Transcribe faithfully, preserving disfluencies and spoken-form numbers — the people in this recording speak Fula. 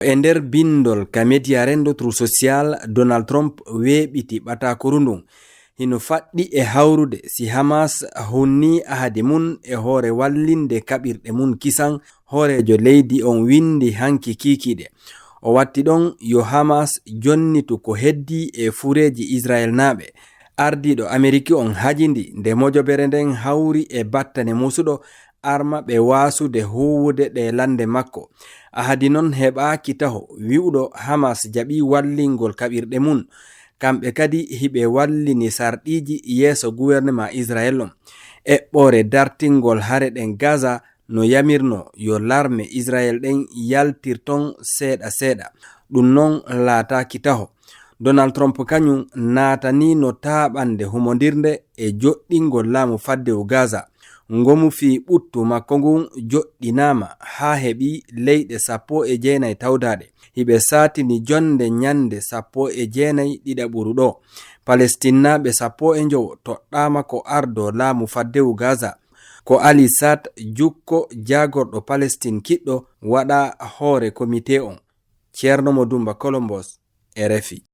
E nder bindol ka mediya renndo Truth Social, Donald Trump weeɓiti ɓatakoru ndun. Hino faɗɗi e hawrude si Hamas hunnii ahadi mun e hoore wallinde kaɓirɗe mun kisan, hooreejo leydi on windi hanki kiikiiɗe. O watti ɗon yo Hamas jonnitu ko heddii e fureeji Israelnaaɓe. Ardiiɗo Ameriki on hajindi nde mojobere nden hawri e battane muusuɗo arma ɓe waasude huuwude ɗe lannde makko. Ahadi non heɓaaki taho wi'uɗo Hamas jaɓii wallingol kaɓirɗe mun. Kamɓe kadi hiɓe wallini sarɗiiji yeeso guwernema Israel on. Eɓɓoore dartingol hare ɗen Gaza no yamirno yo larme Israel ɗen yaltir ton seeɗa seeɗa. Ɗum non laataaki taho. Donald Trump kañum naataniino taaɓande humondirnde e joɗɗingol laamu faddewu Gaza. Ngomu fii ɓuttu makko ngun joɗɗinaama haa heɓi leyɗe sappo e jeenay tawdaaɗe. Hiɓe saatini jonnde ñannde sappo e jeenay ɗiɗaɓuru ɗoo. Palestinnaaɓe sappo e njowo toɗɗaama ko ardoo laamu faddewu Gaza. Ko Ali Saad Jukko, jaagorɗo Palestin kiɗɗo, waɗa hoore komite on. Ceerno Mo Dumba Kolombos, R F I.